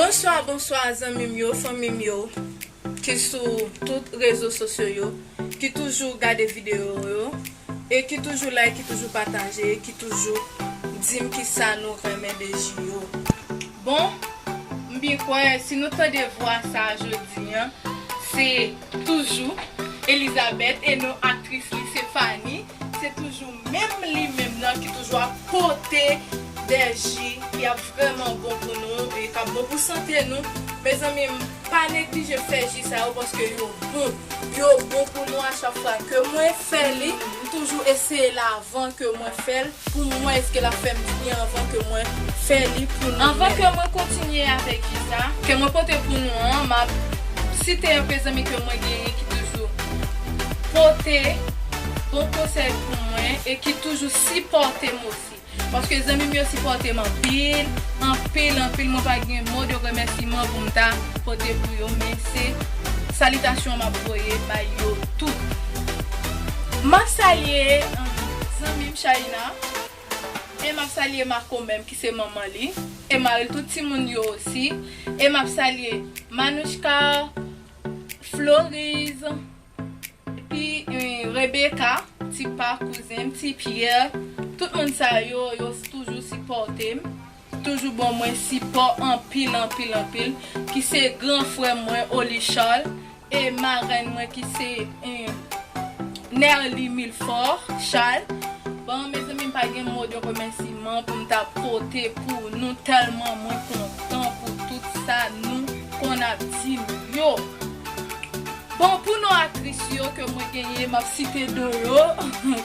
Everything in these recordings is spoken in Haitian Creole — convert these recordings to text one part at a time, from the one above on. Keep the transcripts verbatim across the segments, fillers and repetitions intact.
Bonswa, bonswa, zanmi m yo, fanmi m yo, ki sou tout rezo sosyo yo, ki toujou gade videyo yo, e ki toujou like, ki toujou pataje, e ki toujou di m kisa nou renmen de ji yo. Bon, m byen kwè, si nou tande vwa sa a jodi a, se toujou Elizabeth e non aktris li se Fanny. Se toujou menm li menm nan ki toujou ap pote de ji ki ap vrèman bon pou nou e k ap bon pou sante nou. Mezanmi, pa neglije fè ji sa yo paske yo bon. Yo bon pou nou a chak fwa ke mwen fè li. M toujou eseye l avan ke mwen fè l pou m wè èske l ap fè m di byen anvan ke mwen fè li pou nou menm. Anvan ke mwen kontinye avèk ji sa ke mwen pote pou nou an, m ap site anpe zanmi ke mwen genyen ki toujou pote bon konsèy pou mwen e ki toujou sipòte m osi. Paske zanmi m yo sipòte m anpil, anpil, anpil. Mwen pa gen mo de remèsiman pou m ta pote pou yo, men se salitasyon m ap voye bay yo tout. M ap salye, um, zanmi m Shaina, e m ap salye Marco menm ki se manman li, e mari l, tout timoun yo osi, e m ap salye Manouchka, Floriz, epi, eh, Rebecca, Ti Pa, kouzen m, Ti Pierre, tout moun sa yo, yo toujou sipòte m, toujou ban mwen sipò anpil, anpil, anpil, ki se gran frè mwen, Oli Charles, e marèn mwen ki se, eh, Nerly Milfort Charles. Bon, mezanmi, m pa gen mo de remèsiman pou m ta pote pou nou, tèlman mwen kontan pou tout sa nou konn ap di m yo. Bon, pou non aktris yo ke mwen genyen, m ap site non yo,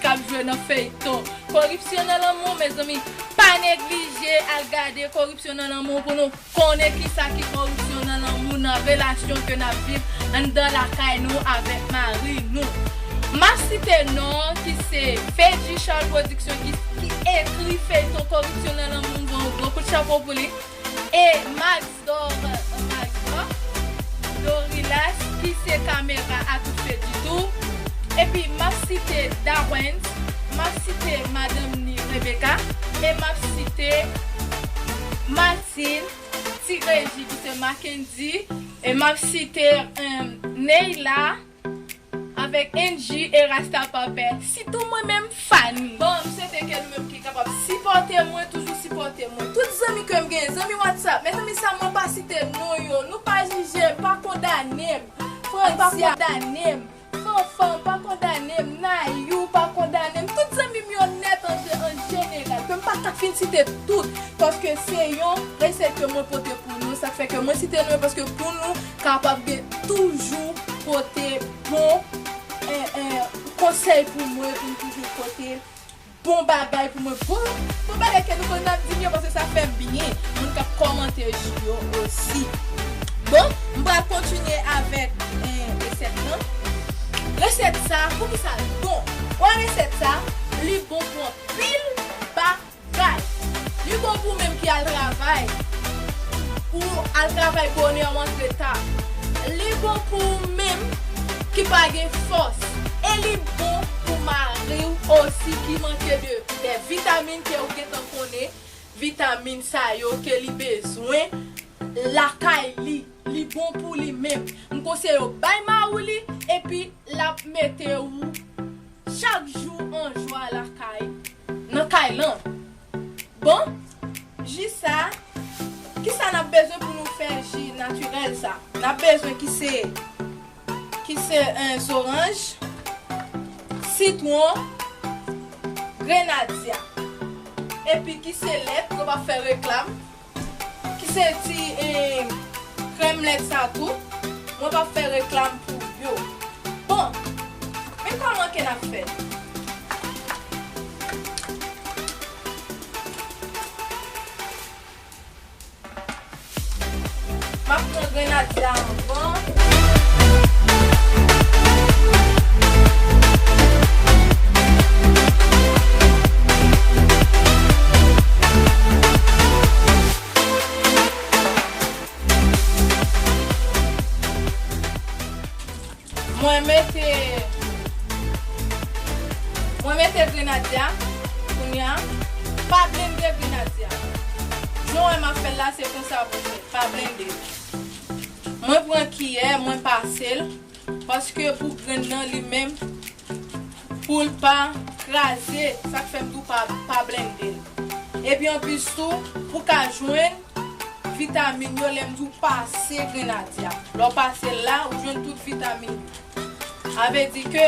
k ap jwe nan feyton Koripsyon nan lanmou, mezanmi, pa neglije al gade Koripsyon nan lanmou pou nou konnen kisa ki koripsyon nan lanmou, nan relasyon ke n ap viv anndan lakay nou avèk mari nou. M ap site non ki se Fedji Charles Production ki, ki ekri feyton Koripsyon nan lanmou, m voye yon gwo kout chapo pou li. E Maxdor, Maxdor, Dorilas, ki se kamera a tout Fedji tou. Epi m ap site Dawens, m ap site madanm ni Rebecca, e m ap site Martine, Ti Reji ki se Mackendy, e m ap site, em, Neila, avèk Angie e Rasta Papè, sitou mwen menm Fanny. Bon, m swete ke nou menm ki kapab sipòte mwen, toujou sipòte mwen. Tout zanmi ke m genyen, zanmi WhatsApp, mezanmi sa mwen pa site non yo, nou pa jije m, pa kondane m. Francia, pa kondane m. Fanfan, pa kondane m. Nayou, pa kondane m. Tout zanmi m yo nèt an, an jeneral, ke m pa ka fin site tout, paske se yon resèt ke mwen pote pou nou, sa k fè ke mwen site non yo, paske pou nou kapab gen toujou pote bon, eh, eh, konsèy pou mwen, pou m toujou pote bon bagay pou mwen. Bon, bon bagay ke nou konn ap di m yo, paske sa fè m byen. Moun k ap kòmante jou yo osi. Bon, m pral kontinye avèk, eh, resèt lan. Resèt sa, poukisa l bon? Wè resèt sa, li bon pou anpil ba gay. Li bon pou menm ki al travay, ou al travay bonè, ou antre ta. Li bon pou ou menm ki pa gen fòs. E li bon pou mari w osi ki manke de, de vitamin ke ou gentan konnen, vitamin sa yo ke li bezwen lakay li. Li bon pou li menm. M konseye w bay mari w li, epi l ap mete ou chak jou an jwa lakay, nan kay lan. Bon, ji sa, kisa n ap bezwen pou nou fè ji natirèl sa? N ap bezwen ki se, ki se, eh, zoranj, sitwon, grenadya. Epi ki se lèt, nou p ap fè reklam. Ki se ti, eh, krèm lèt sa tou. Mwen p ap fè reklam pou yo. Bon, men kòman ke n ap fè? M ap pran grenadya anvan. Mwen mete, mwen mete grenadya, kounye a, pa blende grenadya. Jan w wè m Fè l la, se konsa pou fè, pa blende l. Mwen pran kiyè, mwen pase l, paske pou grenn nan li menm, pou l pa kraze, sa k fè m di w pa, pa blende l. Epi anplis tou, pou ka jwenn vitamin yo, lè m di w pase grenadya. Lè w pase l la, ou jwenn tout vitamin yo. Sa vle di ke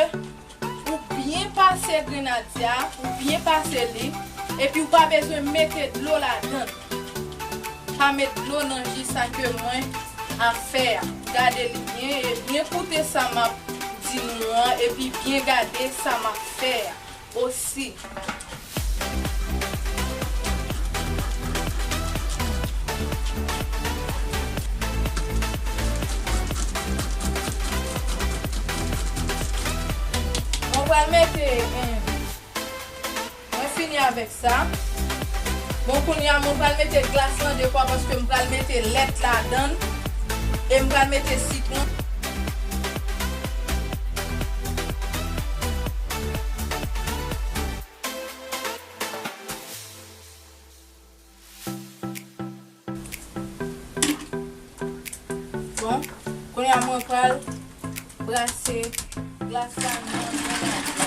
ou byen pase grenadya, ou byen pase li, epi ou pa bezwen mete dlo ladan l. Pa met dlo nan ji sa ke mwen ap fè a. Gade li byen, e byen koute sa m ap di nou an, epi byen gade sa m ap fè a osi. Mwen pral mete, eh, mwen fini avèk sa. Bon, kounye a, mwen pral mete glas lan de fwa paske m pral mete lèt ladan l. E m pral mete sitwon. Bon, kounye a mwen pral brase glas la nan grenadya.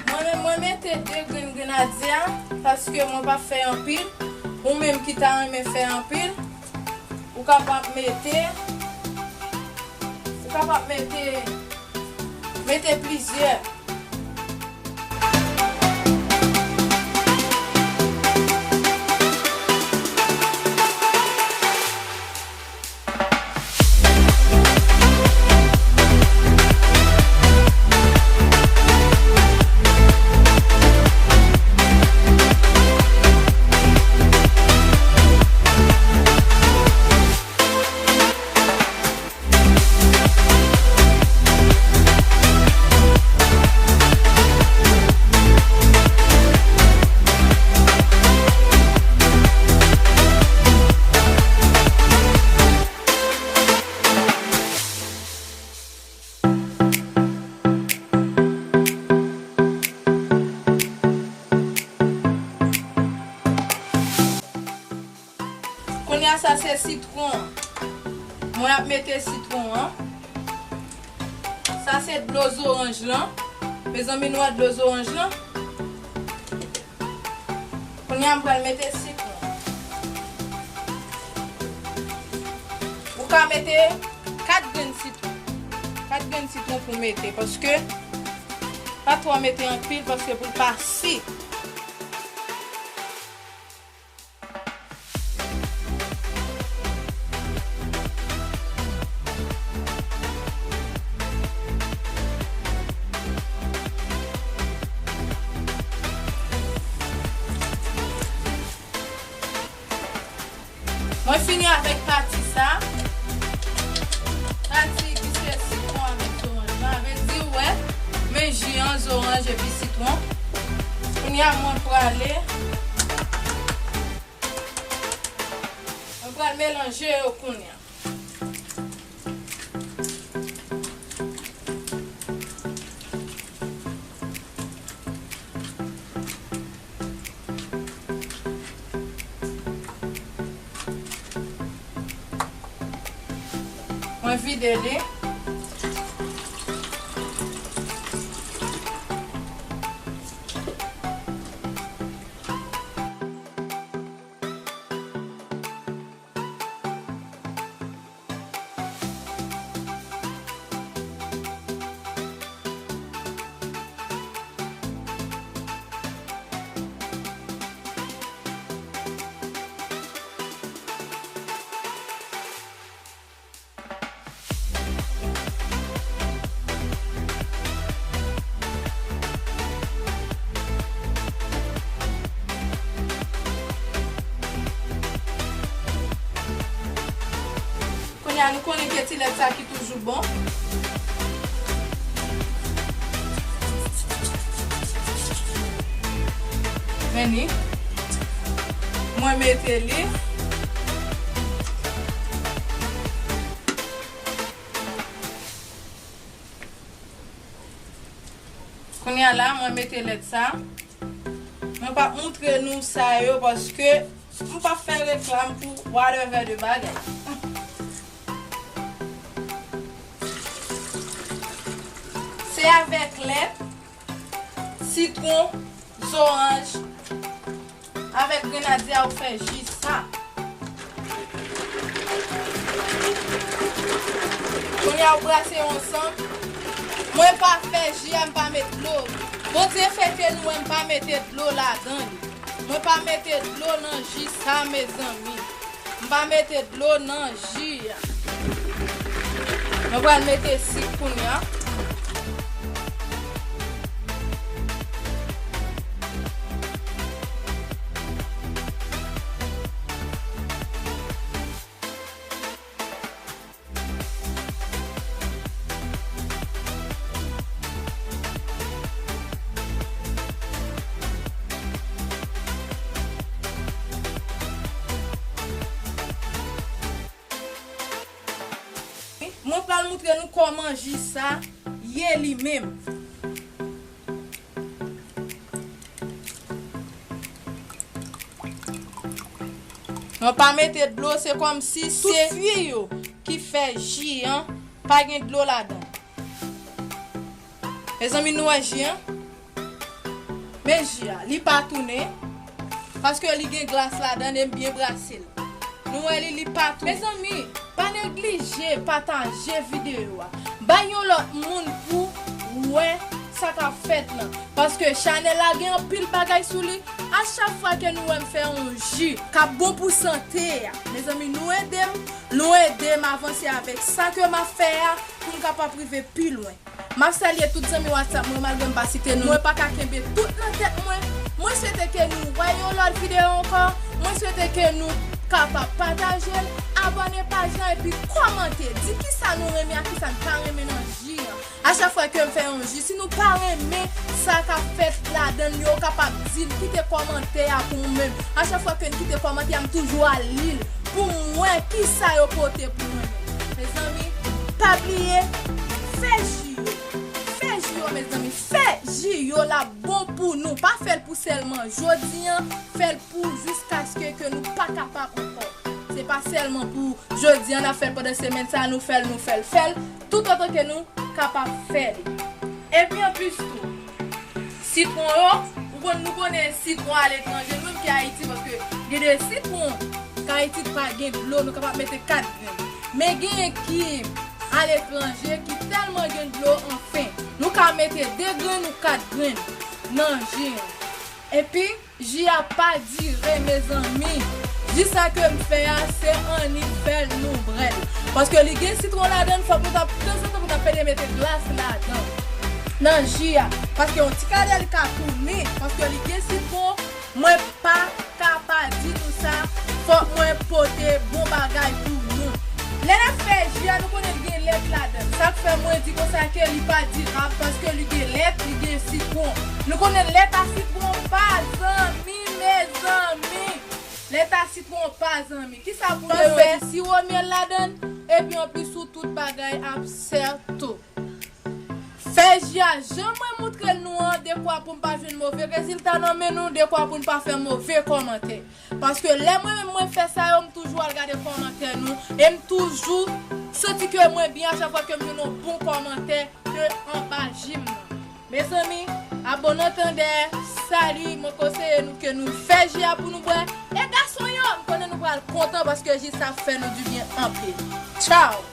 Mwen menm, mwen mete de grenn grenadya, paske mwen pa fè anpil. Ou menm ki ta renmen fè anpil, ou kapab mete, ou kapab mete, mete plizyè. Kounye a, sa se sitwon an. Mwen ap mete sitwon an. Sa se dlo zoranj lan. Mezanmi, nou wè dlo zoranj lan? Kounye a, m pral mete sitwon. Ou ka mete kat grenn sitwon. Kat grenn sitwon pou mete, paske pa twò mete anpil, paske pou l pa si. Mwen fini avèk pati sa. Pati ki se sitwon avèk zoranj lan. Sa vle di, ou wè, men ji an, zoranj epi sitwon. Kounye a, mwen prale, mwen pral melanje yo kounye a. Mwen vide li. Kounye a, nou konnen ke ti lèt sa ki toujou bon. Men ni. Mwen mete li. Kounye a la, mwen mete lèt sa. Mwen p ap moutre nou sa yo paske m p ap fè reklam pou whatever de bagay. Se avèk lèt, sitwon, zoranj, avèk grenadya ou fè ji sa. Kounye a ou brase yo ansanm. Mwen pa fè ji a, m pa met dlo. Bondye fè ke nou wè m pa mete dlo ladan li. Mwen pa mete dlo nan ji sa, mezanmi. M pa mete dlo nan ji a. Mwen pral mete sik kounye a. Mwen pral moutre nou kòman ji sa ye li menm. Mwen pa mete dlo, se kòmsi tout fwi yo ki fè ji an pa gen dlo ladan. Mezanmi, nou wè ji an? Men ji a, li pa tounen, paske li gen glas ladan l e m byen brase l. Nou wè li, li pa tounen. Mezanmi, pa neglije pataje videyo a. Bay yon lòt moun pou wè sa k ap fèt lan. Paske chanèl la gen anpil bagay sou li. A chak fwa ke nou wè m fè yon ji k ap bon pou sante a, mezanmi, nou ede m, nou ede m avanse avèk sa ke m ap fè a pou m kapab rive pi lwen. M ap salye tout zanmi WhatsApp mwen, malgre m pa site non. Mwen pa ka kenbe tout nan tèt mwen. Mwen swete ke nou wè yon lòt videyo ankò. Mwen swete ke nou kapab pataje l, abòne paj lan epi kòmante. Di kisa nou renmen ak kisa n pa renmen nan ji an. A chak fwa ke m fè yon ji, si nou pa renmen sa k ap fèt ladan l yo, ou kapab di l, kite kòmantè a pou mwen menm. A chak fwa ke n kite kòmantè a, m toujou al li l pou m wè kisa yo pote pou mwen menm. Mezanmi, pa bliye, fè ji yo. Fè ji yo, mezanmi. Fè ji yo, l ap bon pou nou. Pa fè l pou sèlman jodi an, fè l pou jiskaske ke nou pa kapab ankò. Se pa sèlman pou jodi an, n ap fè l pandan semèn sa, nou fè l, nou fè l, fè l, toutotan ke nou kapab fè li. Epi anplis tou, sitwon yo, ou konn, nou konnen sitwon aletranje, nou menm ki Ayiti, paske gen de sitwon k Ayiti ki pa gen dlo, nou kapab mete kat grenn. Men genyen ki aletranje, ki tèlman gen dlo, anfen, nou ka mete de grenn ou kat grenn nan ji an. Epi, ji a pa dire, mezanmi. Ji sa ke m fè a, se annik fè l nou bwè l. Paske li gen sitwon ladan l, fòk nou t ap, tanzantan pou n ap pede mete glas ladan l. Nan ji a. Paske yon ti kadè li ka tounen. Paske li gen sitwon, mwen pa ka pa di nou sa, fòk mwen pote bon bagay pou nou. Lè n ap fè ji a, nou konnen l gen lèt ladan l. Sa k fè mwen di konsa ke li pa dirab, paske li gen lèt, li gen sitwon. Nou konnen lèt a sitwon pa zanmi, mezanmi. Lèt a sitwon pa zanmi. Kisa pou nou fè? Siwo myèl ladan l, epi anplis ou tout bagay ap sèto. Fè ji a jan mwen moutre l nou an, dekwa pou m pa jwenn move rezilta nan men nou, dekwa pou n pa fè move kòmantè. Paske lè mwen menm mwen fè sa yo, m toujou al gade kòmantè nou, e m toujou santi ke mwen byen a chak fwa ke m jwenn yon bon kòmantè ke anba ji m nan. Mezanmi, abòne an tandè, sali, mwen konseye nou ke nou fè ji a pou nou bwè. E gason yo, m konnen nou pral kontan paske ji sa ap fè nou dibyen anpil. Tchaw!